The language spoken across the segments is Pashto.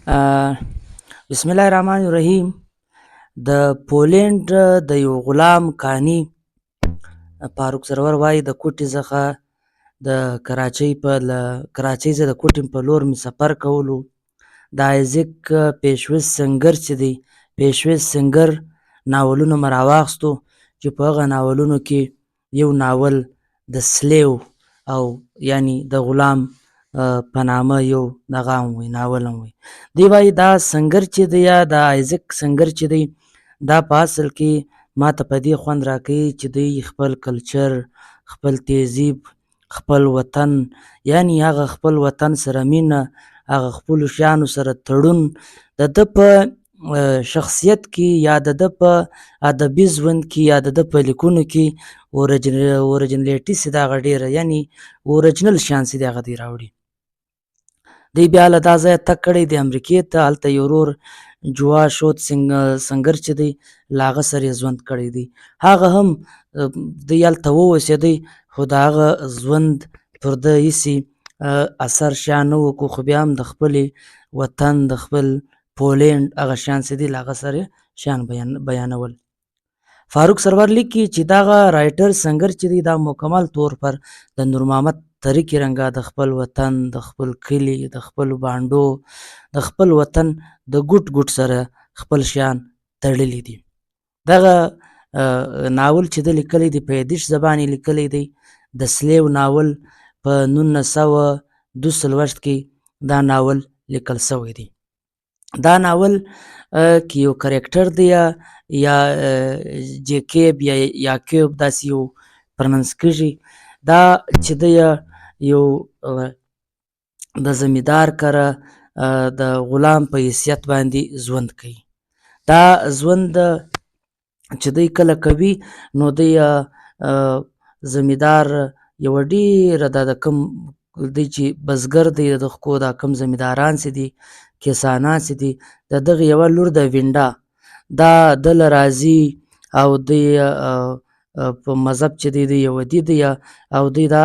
بسم الله الرحمن الرحیم. د پولینډ د یو غلام کانی، فاروق سرور وایي، د کوټې څخه د کراچۍ په له کراچۍ څخه د کوټې په لور مې سفر کولو. د آیزک پیشویز سنګر چې دی، پیشویز سنګر ناولونه مې راواخیستو، چې په هغه ناولونو کې یو ناول د سلیو او یعنی د غلام په نامه یو دغه هم وي، ناول هم وي. دی وایي دا سنګر چې دی یا دا آیزک سنګر چې دی، دا په اصل کې ما ته په دې خوند راکوي چې دوی خپل کلچر، خپل تهذیب، خپل وطن، یعنی هغه خپل وطن سره مینه، هغه خپلو شیانو سره تړون د ده په شخصیت کې یا د ده په ادبي ژوند کې یا د ده په لیکونو کې originality چې ده هغه ډېره، یعنی original شیان چې دی هغه دی راوړي. دی بیا له دا ځایه تګ کړی دی امریکې ته. هلته یو ورور جوا شوت سنګر چې دی، له هغه سره یې ژوند کړی دی. هغه هم دی هلته واوسېدی، خو د هغه ژوند پر ده هیڅ اثر شیان نه وکړو، خو بیا هم د خپلې وطن، د خپل پولینډ هغه شیان چې دي، له هغه سره شیان بیانول. فاروق سرور لیکي چې دغه writer سنګر چې دی، دا مکمل طور پر د نور محمد تره کي رنګه د خپل وطن، د خپل کلي، د خپل بانډو، د خپل وطن د ګوټ ګوټ سره خپل شیان تړلي دي. دغه ناول چې ده لیکلی دی، په یدیش زبان یې لیکلی دی. د سلیو ناول په 1942 کې دا ناول لیکل شوی دی. دا ناول کې یو character دی یا جیکیب یا یاکوب، داسې یو pronounce کېږي. دا چې دی یو د زمیندار کره د غلام په حیثیت باندې ژوند کوي. دا ژوند چې دی کله کوي، نو دی زمیندار یوه ډېره دا د کوم دی چې بزګر دی، د خو دا کوم زمینداران چې دي، کسانان چې دي، د دغه یوه لور د وینډا دا ده له راځي، او دی په مذهب چې دی، دی یهودي دی، او دی دا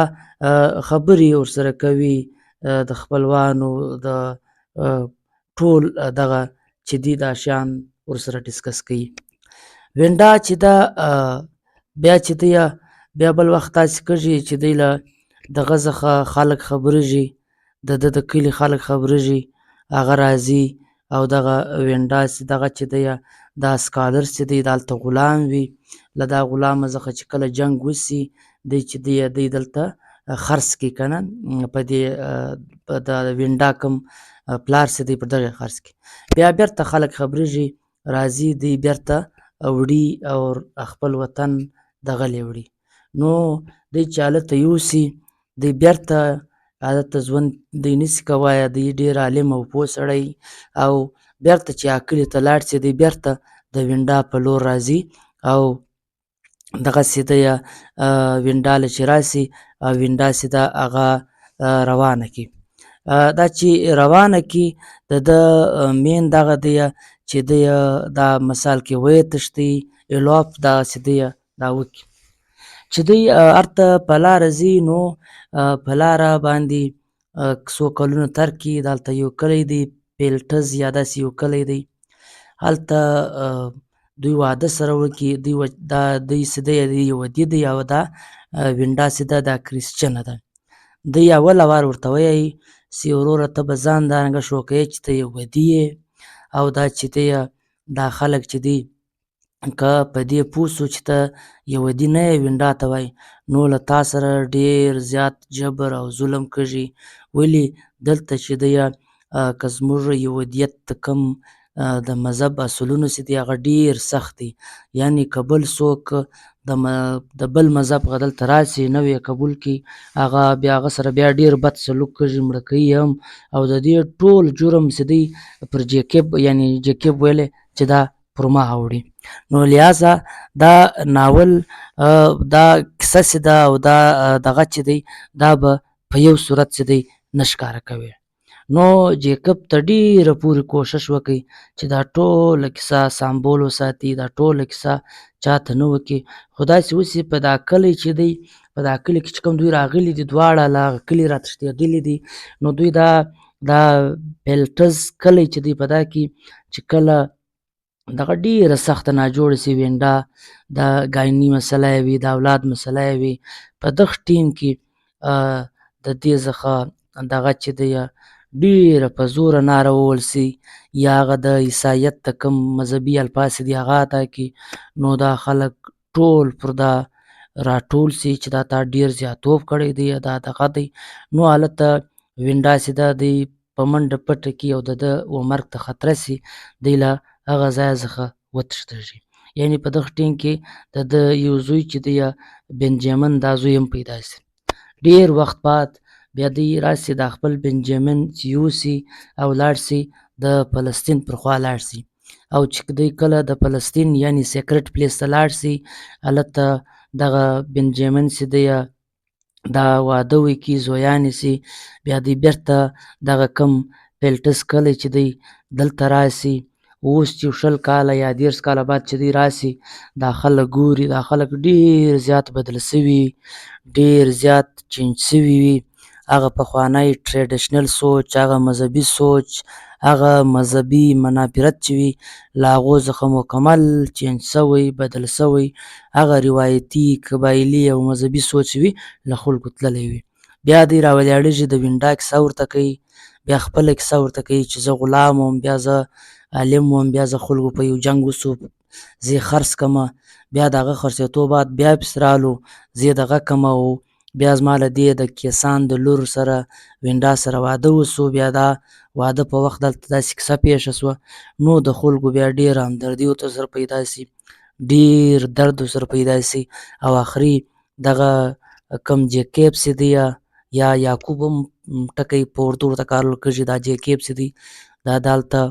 خبرې ورسره کوي، د خپلوانو د ټول دغه چې دی دا شیان ورسره discuss کوي. وینډا چې ده بیا چې دی بیا بل وخت داسې کېږي چې دی له دغه څخه خلک خبرېږي، د ده د کلي خلک خبرېږي، هغه راځي او دغه وینډا چې دغه چې دی دا scholar چې دی دلته غلام وي. له دا غلامه څخه چې کله جنګ وسي، دی چې دی دی دلته خرڅ کړي که نه، په دې په د وینډا کوم پلار چې دی پر دغه خرڅ کړي. بیا بیرته خلک خبرېږي، راځي، دی بیرته وړي او خپل وطن دغه لې وړي. نو دی چې هلته یوسي، دی بیرته هلته ژوند دی نسي کوی. دی ډېر عالم او پوه سړی، او بیرته چې کلي ته لاړ سي، دی بیرته د وینډا په لور راځي، او دغسې دی وینډا له چې راسي او وینډا چې ده هغه روانه کړي. دا چې روانه کړي، د ده main دغه دی چې دی دا مثال کې ویې تښتي، elope دا چې دی دا وکړي. چې دی هلته په لاره ځي، نو په لاره باندې څو کلونه تر کړي. دلته یو کلی دی، پیلټز یا داسې یو کلی دی، هلته دوی واده سره وکړي. دوی دا دوی چې دی دی یهودي دی او دا وینډا چې ده دا کریسچنه ده. دی اول وار ورته وایي چې وروره، ته به ځان دا رنګه show کوې چې ته یهودي یې، او دا چې دی دا خلک چې دی که په دې پوه سو چې ته یهودي نه یې، وینډا ته وایي، نو له تا سره ډېر زیات جبر او ظلم کېږي. ولې دلته چې دی که زموږ یهودیت کوم د مذهب اصولونه چې دي هغه ډېر سخت دي، یعنی که بل څوک د بل مذهب هغه دلته راسي، نوی قبول کړي، هغه بیا هغه سره بیا ډېر بد سلوک کېږي، مړه کوي هم، او د دې ټول جرم چې دی پر جیکب، یعنی جیکب ویلې چې دا پر ما اوړي. نو لہذا دا ناول دا کیسه چې ده او دا دغه چې دی دا به په یو صورت چې دی نه ښکاره کوي. نو جیکب ته ډېره پورې کوشش وکړي چې دا ټوله کیسه سمبول وساتي، دا ټوله کیسه چاته نه وکړي، خو داسې وسي په دا کلی چې دی، په دا کلي کې چې کوم دوی راغلي دي، دواړه له هغه کلي راتښتېدلي دي، نو دوی دا دا پیلټز کلی چې دی په دا کې چې کله دغه ډیره سخته ناجوړه سي وینډا، د ګایني مسله یې وي، د اولاد مسله یې وي، په دغه ټیم کې د دې څخه دغه چې دی ډیره په زوره ناره وویل سي یا هغه د عیسایت د کوم مذهبي الفاظ دي هغه ادا کړي، نو دا خلک ټول پر دا راټول سي چې دا تا ډیر زیاتوب کړی دی، دا دغه دی. نو هلته وینډا چې ده دی په منډه پټه کي او د ده و مرګ ته خطره سي، دی له هغه ځایه څخه وتښتېږي. یعنې په دغه ټیم کې د ده یو زوی چې دی بنجامین، دا زوی هم پیدا سي. ډیر وخت بعد بیا دی راسي دا خپل بنجامین چې یوسي او لاړ سي د فلسطین پر خوا لاړ سي، او چې دی کله د فلسطین یعنې سیکرټ پلیس ته لاړ سي، هلته دغه بنجامین چې دی دا واده وکړي، زویان یې سي، بیا دی بیرته دغه کوم پیلټس کلی چې دی دلته راسي. اوس چې 20 کاله یا 30 کاله بعد چې دی راسي، دا خلک ګوري، دا خلک ډېر زیات بدل سوي، ډېر زیات change سوي وي. هغه پخوانی traditional سوچ، هغه مذهبي سوچ، هغه مذهبي منافرت چې وي له هغو څخه مکمل change سوی، بدل سوی، هغه روایتي قبایلي او مذهبي سوچ وي له خلکو تللی وي. بیا دی راولاړېږي، د وینډا کیسه ورته کوي، بیا خپله کیسه ورته کوي چې زه غلام وم، بیا زه عالم وم، بیا زه خلکو په یو جنګ وسو، زه یې خرڅ کړم، بیا د هغه خرڅېدو بعد بیا پسې رالو، زه یې دغه کړم، او بیا زما له دې د کیسان د لور سره وینډا سره واده وسو، بیا دا واده په وخت دلته داسې کیسه پېښه سوه. نو د خلکو بیا ډېره همدردي ورته سره پیدا سي، ډېر درد ورسره پیدا سي، او اخري دغه کوم جیکب چې دی یا یعقوب هم ټکی په اردو ورته کارول کېږي، دا جیکب چې دی دا دلته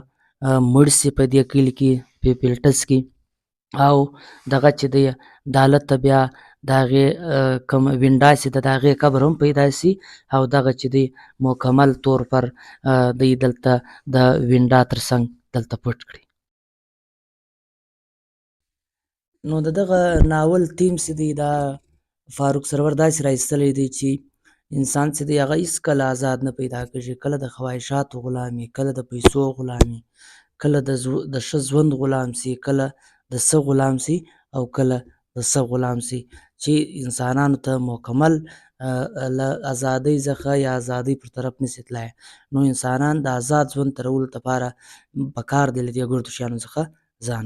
مړ سي په دې کلي کې، په پیلټس کې، او دغه چې دی دالته بیا د هغې کوم وینډا چې ده د هغې قبر هم پیدا سي، او دغه چې دی مکمل طور پر دی دلته د وینډا تر څنګ دلته پټ کړي. نو د دغه ناول تیم چې دی دا فاروق سرور داسې را ایستلی دی چې انسان چې دی هغه هېڅکله آزاد نه پیدا کېږي، کله د خواهشاتو غلام وي، کله د پیسو غلام وي، کله د ښه ژوند غلام سي، کله د څه غلام سي، او کله د څه غلام سي، چې انسانانو ته مکمل له ازادۍ څخه یا ازادۍ پر طرف نسي تلای. نو انسانان د ازاد ژوند تېرولو لپاره په کار دی له دې ګردو شیانو څخه ځان